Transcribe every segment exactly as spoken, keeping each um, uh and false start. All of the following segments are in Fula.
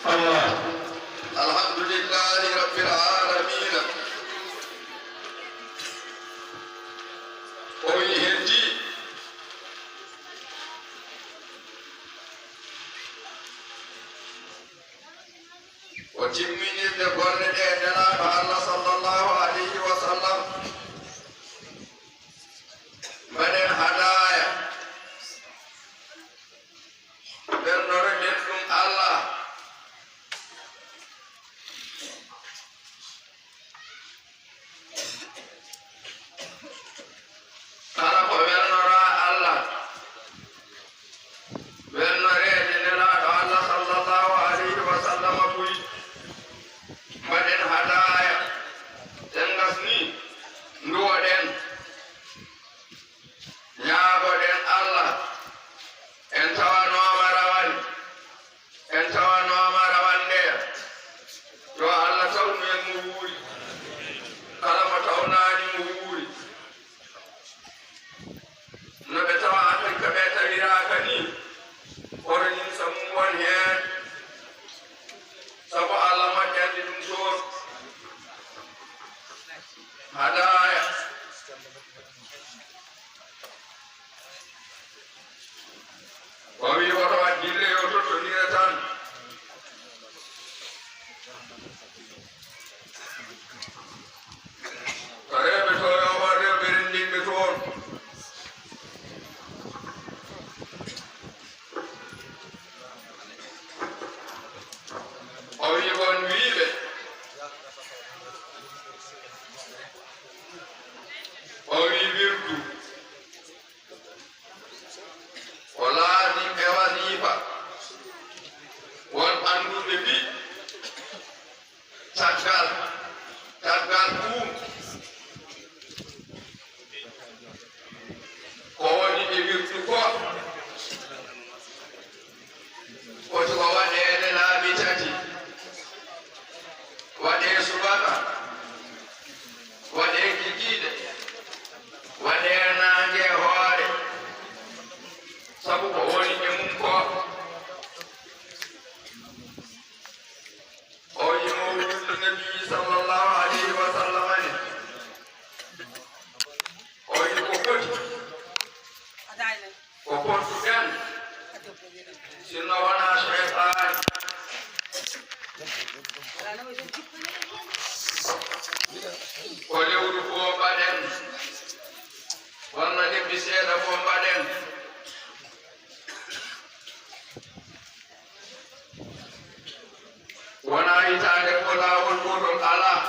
Allah. Alhamdulillahi Rabbil Alamina. O wi heddi. O timminirde golle ɗe Nelaaɗo Allah sallallahu alayhi wa sallam. Mbaɗen hadaaya. Ɓernoren ɗum Allah. Kala ko welnoraa Allah, welnoreede Nelaaɗo Allah sallallahu alayhi wa sallam buy, mbaɗen hadaaya, en ngasni, nduwoɗen, ñaagoɗen Allah, en tawanooma rawani. En tawanooma rawande, yo Allah tawnu en mo wuuri, kala mo tawnaani mo wuuri. No ɓe tawa Afirka ɓe tawiraaka ni, kono nin sabu won heen, sabu Allah moƴƴande ɗum toon. Hadaaya. O wi woto waɗ dille yo tottonire tan. Ko rewɓe to yo waɗ rewɓe renndinɓe toon. O wi on wiiɓe. O wi wirdu. O laaɓi e wasiifa. Won annduɓe mbi caggal, caggal ɗum ko woni e wirdu ko. Foti ko waɗeede laabi tati, waɗee subaka, waɗee kikiiɗe, waɗee naange e hoore, sabu ko woni e mum ko. O wi mawluudu Nabi sallallahu alayhi wa sallam ne. O wi ko foti. Ko pottuɗen, sinno wonaa seytaane. Ko lewru fof mbaɗen, walla lebbi seeɗa fof mbaɗen. Wonaa hitaande fof laawol gootol alaa.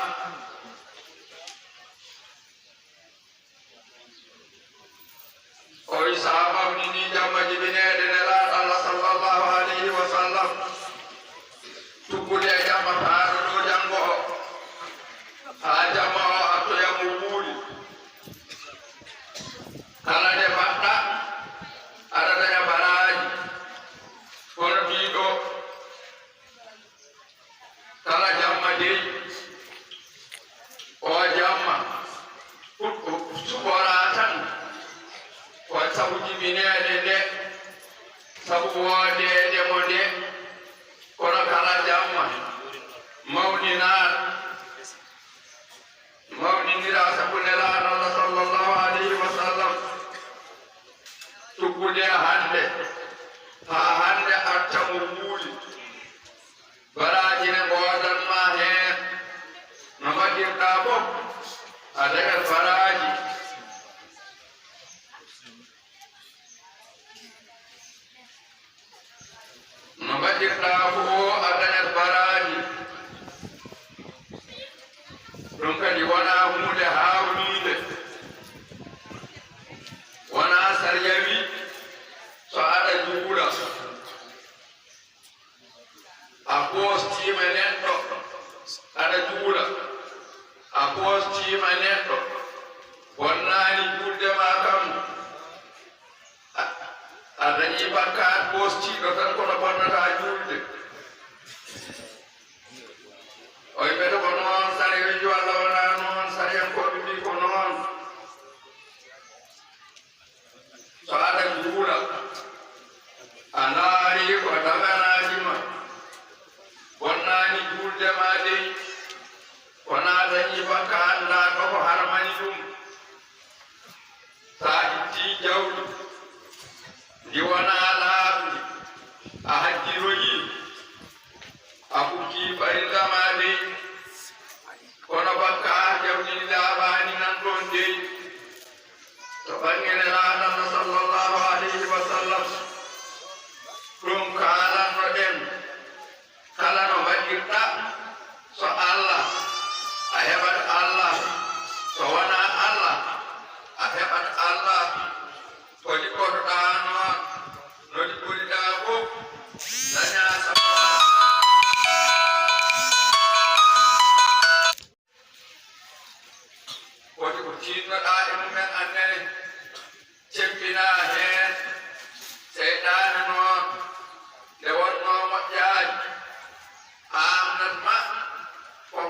O wi, so a mawninii jamma jibineede Nelaaɗo Allah sallallahu alayhi wa sallam, tuggude e jamma faaɗo ɗo janngo o, haa jamma o artoya mo wuuri. Kala nde mbaɗɗa, aɗa daña baraaji, kono ɗii ɗoo. Kala jamma dey, o jamma, fu-, fu-, suɓoraa tan, ko sabu jibineede nde, sabu woodeede mo nde, kono kala jamma, mawninaa, mawnindiraa sabu Nelaaɗo Allah sallallahu alayhi wa sallam, tuggude hannde, haa hannde acca mo wuuri. Baraaji ne ngoodan ma heen. No mbaɗirɗaa fof, a dañat baraaji. No mbaɗirɗaa fof, a dañat baraaji. Ɗum kadi wonaa huunde haawniinde. Wonaa sariya wi, so aɗa juula, a ɓoostiima neɗɗo, aɗa juula, a ɓoostiima neɗɗo, bonnaani juulde ma kam, a, a dañii bakkaat ɓoostiiɗo tan, kono bonnataa juulde. O wi ɓe to ko noon sariya wi, walla wonaa noon, sariyankooɓe mbii ko noon. So aɗa juula, a ndaari ko daganaaji ma,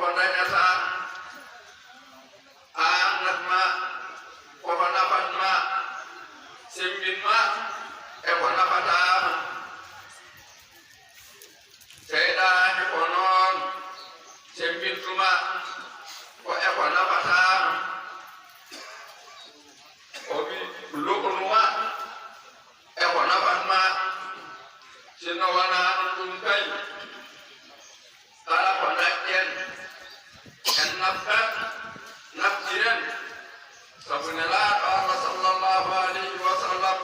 Ko dañata aan nafma, ko ko nafat ma, semmbin ma e ko nafataa ma. Seyɗaane ko noon, semmbintu ma ko e ko nafataa ma. O wi, luɓnu ma e ko nafat ma. Sinno wonaa ɗum kay, kala ko ndañɗen en nafqat, naftiren. Sabu Nelaaɗo Allah sallallahu alayhi wa sallam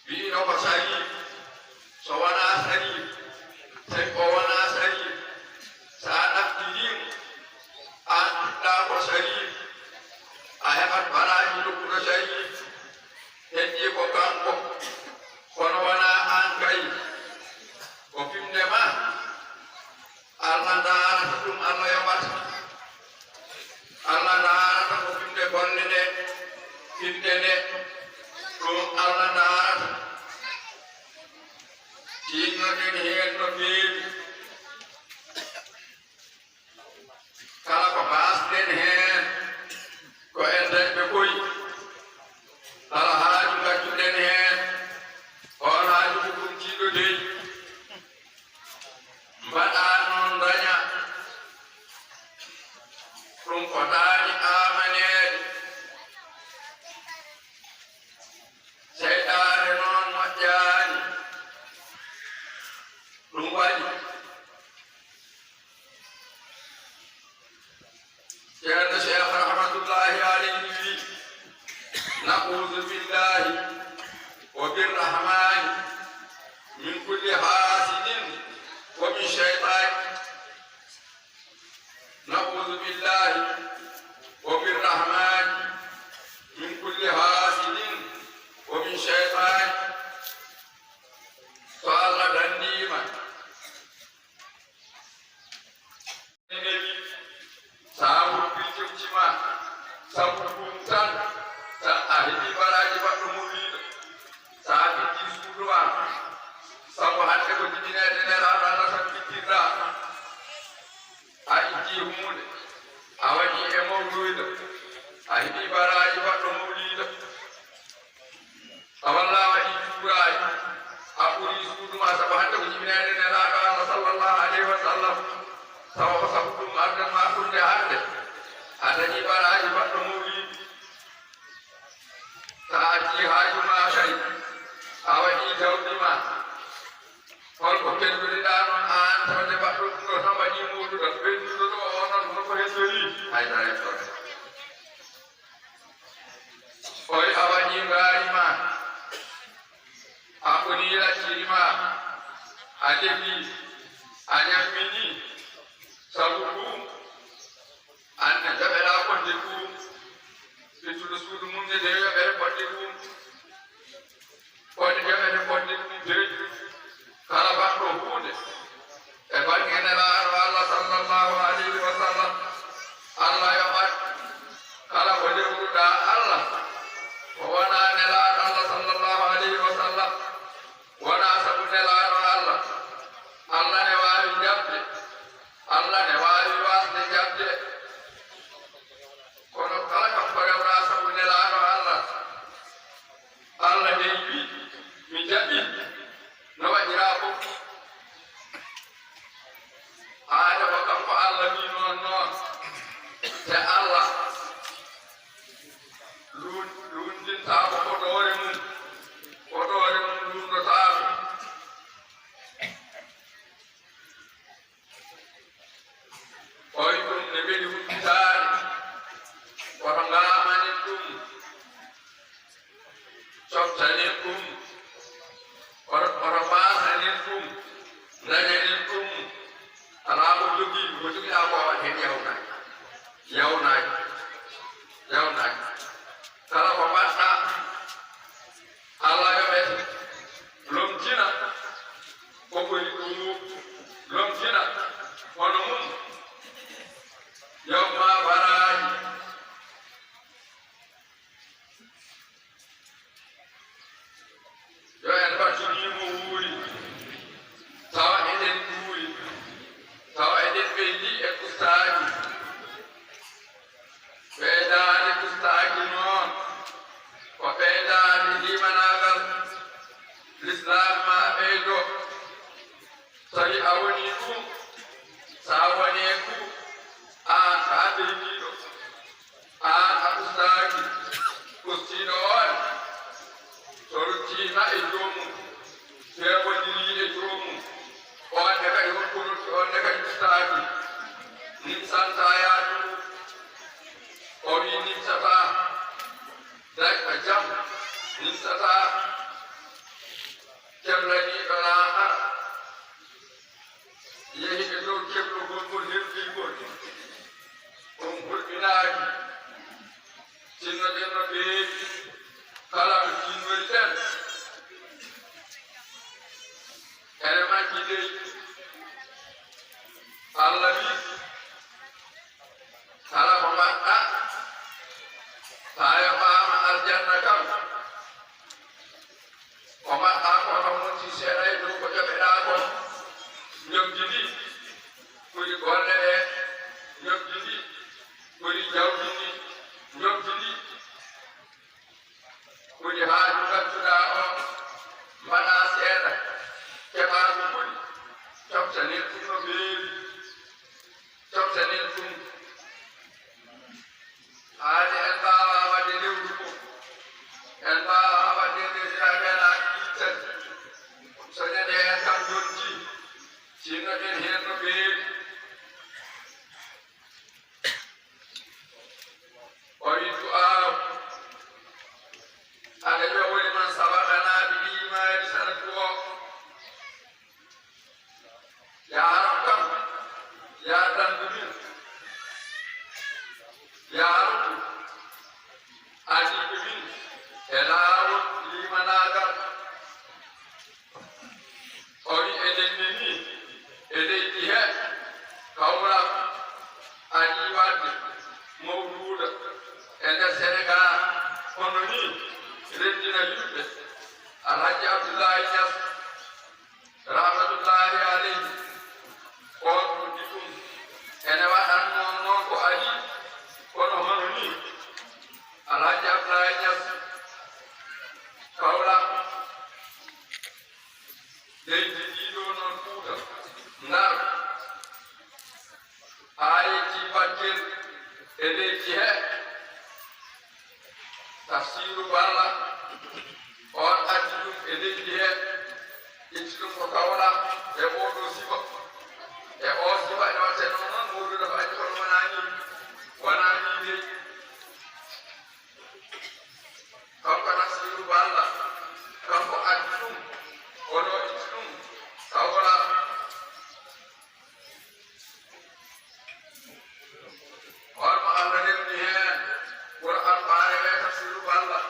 wiino ko sharif, so wonaa sharif, tawi o wonaa sharif, so a naftiriimo, aan tuɗɗaa ko sharif, a heɓat baraaji nokkuɗo sharif, heddii ko kanko, kono wonaa aan kay, ko fimde ma. Allah ndaarata ɗum, Allah yoɓata. Allah ndaarata ko fimde golle ɗe, fimde nde, ɗum Allah ndaarata. Tiinnoɗen heen no feewi. Kala ko mbaasɗen heen, ko en dañɓe koy. Kala haaju ngaccuɗen heen, oon haaju ko ɗum tiiɗodey. Mbaɗa noon, daña. Ɗum fotaani aamaneede. Seyɗaane noon moƴƴaani. Ɗum waɗi Ceerno Cheikh rahmatullahi alayhi wi, "Na'uuzu billahi wa birrahmani min kulli haasidin wa min shaytani." "Na'uuzu billahi wa birrahmani min kulli haasidin wa min shaytani." So Allah danndii ma, Nenewi, sa woppi jomji ma, sabu ɗum tan, tan a heɓi baraaji baɗɗo mawliido. Sa ɓitti suudu ma, sabu hannde ko jibineede Nelaaɗo Allah tan ɓittirɗa. A itti huunde, a waɗi e mawliido, a heɓi baraaji baɗɗo mawliido. A walla a waɗi cuuraaji, a ɓuri suudu ma, sabu hannde ko jibineede Nelaaɗo Allah sallallahu alayhi wa sallam. Sabu ko sabu ɗum ardan ma fulde hannde, a dañi baraaji baɗɗo mawliidu. Sa acci haaju ma kay, a waɗi jawdi ma. Hol ko kelduɗaa noon aan, tawde baɗɗo ɗum ɗo tan waɗi mawluudo, ɓennduɗo ɗo o noon, hol ko heddorii? Hay dara heddorii. Oy, a waɗi ngaari ma, a ɓoni lacciri ma, a defi, a ñammini, sabu ɗum, aan ne jaɓeɗaa fodde ɗum, fittude suudu mum ne de yoɓere fodde ɗum. Fodde jaɓete fodde ɗum de, kala baɗɗo huunde e bannge Nelaaɗo Allah sallallahu alayhi wa sallam, Allah yoɓat. Kala ko dewruɗaa Allah, ko wonaa Nelaaɗo Allah sallallahu alayhi wa sallam, wonaa sabu Nelaaɗo Allah. Allah ne waawi jaɓde, Allah ne waawi waasde jaɓde. Kono kala kam ko rewraa sabu Nelaaɗo Allah, Allah dey wi, mi jaɓi, no waɗiraa fof. Aada ko kanko Allah wi noon noon, te Allah luun-, luunndintaako fodoore mum, fodoore mum luunnotaako. Oy ɗum ne weli humpitaade, woto ngaamanen ɗum, coftanen ɗum, woto, woto mbaasanen ɗum, ndañanen ɗum. Alaa ko jogii, ko jogiɗaa ko waɗ heen yawnaaki, yawnaaki, yawnaaki. Kala ko mbaɗɗaa, Allah yoɓete, lomtina ko ɓuri ɗum, lomtina hono mum, yoɓ ma baraaji. Yo en mbattini mo wuuri, tawa eɗen ɗuuri, tawa eɗen ɓeydi e Yehi e dow keblugol ngol herdiingol. Ɗum hulɓinaaki. Sinno ɗen no ɓeeɓi, kala no cinnoriɗen. Ene majji dey. Allah wi, kala ko mbaɗɗa, taa yoɓaama aljanna kam. Ko mbaɗɗa ko, no wonti seeɗa e dow ko joɓeɗaa kon. Njoɓdi ndi ɓuri golle ɗe, njoɓdi ndi ɓuri jawdi ndi, njoɓdi ndi ɓuri haaju ngattuɗaa o. Mbaɗa seeɗa, keɓaa ko ɓuri, coftanen ɗum no feewi, coftanen ɗum. Haade en mbaawaa waɗde lewru fof, en mbaawaa waɗde nde hira welaaɗi ɗiɗi tati. Soñande en kam yonti, sinno ɗen heen no feewi. O wi du'aaw, aɗa wiya woni man sabaqanaa bil iimaani sanadu o. Yaa Rab kam, yaa dandu min, yaa Rabbu, adiiɓe min e laawol liimanaagal. O wi eɗen neni e leydi he Kawlak, adii waɗde mawluuda e nder Senegaal, hono nii renndina yimɓe. Alhaji Abdullahi Niass, rahmatullahi aleyhi, on uddi ɗum. Ene waɗan noon, noon ko adii, kono hono nii Alhaji Abdullahi Niass, Kawlak, leydi ndi ɗo noon Fuuta, Ndar, haa yetti Bakel e leydi he. Tafsiiru Balla, on addi ɗum e leydi he, itti ɗum ko Kawlak e oo ɗo sifa. E oo sifa ene waɗte noon, noon mawluuda ko addi kono wonaa nii, wonaa nii dey. Kanko Nasiru Balla, kanko addi ɗum, kono itti ɗum Kawlak. Hol mo Allah rewni heen Qur'aan ɓaare wee Nasiru Balla?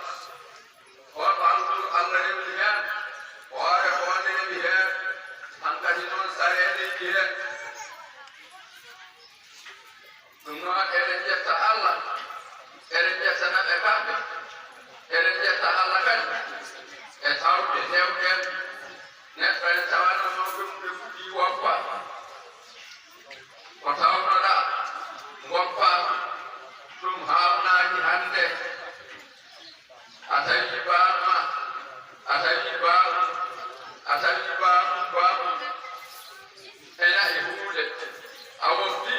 Hol mo Allah, Allah rewni heen hoore hoonde rewi heen, hankadi noon saree leydi heen? Ɗum noon, eɗen njetta Allah, eɗen njettana ɓe kamɓe, eɗen njetta Allah kadi e tawde newɗen neɗɗo en tawana mawɓe mum ɓe fuɗɗii woppa. Ko tawnoɗaa woppa, ɗum haawnaaki hannde. A tawi baaba ma, a tawi baabu, a tawi baabu, baabu. Ena e huunde, a woppi.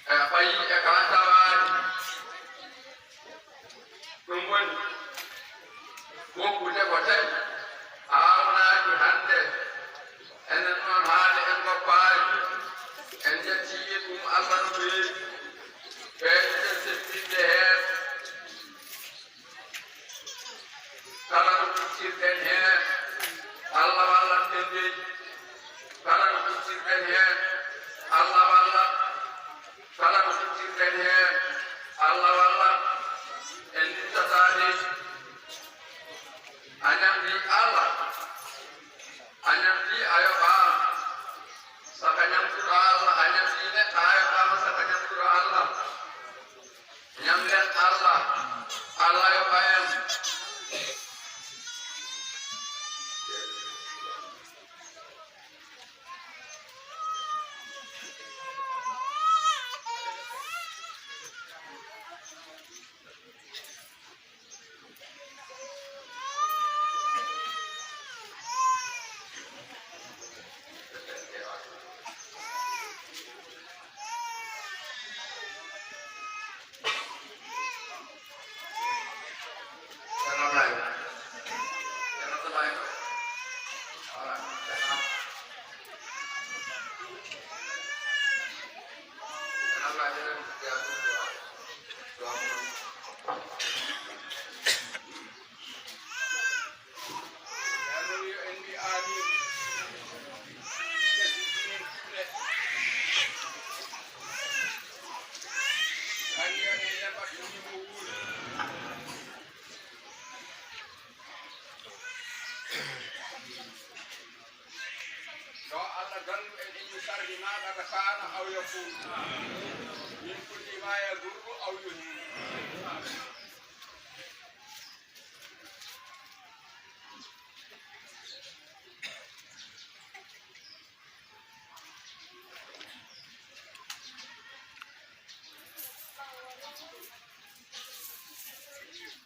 E ɓayi e kaa tawaani. Ɗum woni woppude ko tawi haawnaaki hannde. Enen noon, haade en ngoppaani, en njettii ɗum Allah no feewi. Ɓeyden seppinde heen. Kala no kuccirɗen heen, Allah wallat en dey. Kala no kuccirɗen heen, Allah wallat. Kala no kuccirɗen heen, Allah wallat. En niftataa dey. A ñamɗii Allah. A ñamɗii, a yoɓaama. Saka ñamtuɗo Allah, a ñamɗii neɗɗo, a yoɓaama saka ñamtuɗo Allah. Ñamlen Allah, Allah yoɓa en. نادك كان أو يكون.